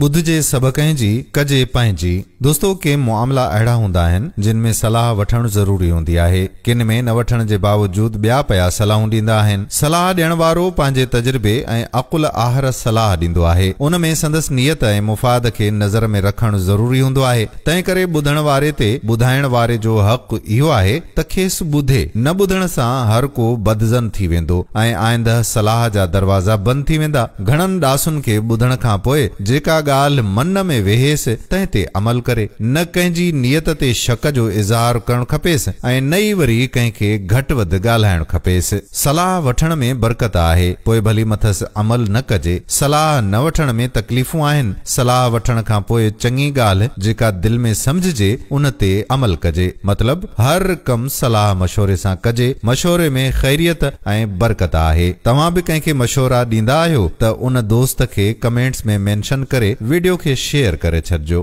ٻڌجي سڀ ڪنهن جي، ڪجي پنهنجي. دوستو ڪي معاملا اهڙا هوندا آهن جن ۾ صلاح وٺڻ ضروري هوندي آهي. ڪن ۾ نه وٺڻ جي باوجود ٻيا پيا صلاحون ڏيندا آهن. صلاح ڏيڻ وارو پنهنجي تجربي ۽ عقل آهر صلاح ڏيندو آهي. ان ۾ سندس نيت ۽ مفاد کي نظر ۾ رکڻ ضروري هوندو آهي. تنهنڪري ٻڌڻ واري تي ٻڌائڻ واري جو حق اهو آهي ته کيس ٻڌي. نه ٻڌڻ سان هر ڪو بدظن ٿي ويندو ۽ آئنده صلاح جا دروازا بند ٿي ويندا. گهڻن ڏاسن کي ٻڌڻ کان پوء جيڪا ڳالهه من ۾ ويهيس تنهن تي عمل ڪري. نه ڪنهن جي نيت تي شڪ جو اظهار ڪرڻ کپيس ۽ نه ئي وري ڪنهن کي گهٽ وڌ ڳالهائڻ کپيس. صلاح وٺڻ ۾ برڪت آهي، پوء ڀلي مٿس عمل نه ڪجي. صلاح نه وٺڻ ۾ تڪليفون آهن. صلاح وٺڻ کان پوء چڱي ڳالهه جيڪا دل ۾ سمجهجي ان تي عمل ڪجي. مطلب هر ڪم صلاح مشوري سان ڪجي. مشوري ۾ خيريت ۽ برڪت آهي. توهان به ڪنهن کي مشورا ڏيندا آهيو ته ان دوست کي ڪمينٽس ۾ مينشن ڪري وڊيو کي شيئر ڪري ڇڏجو.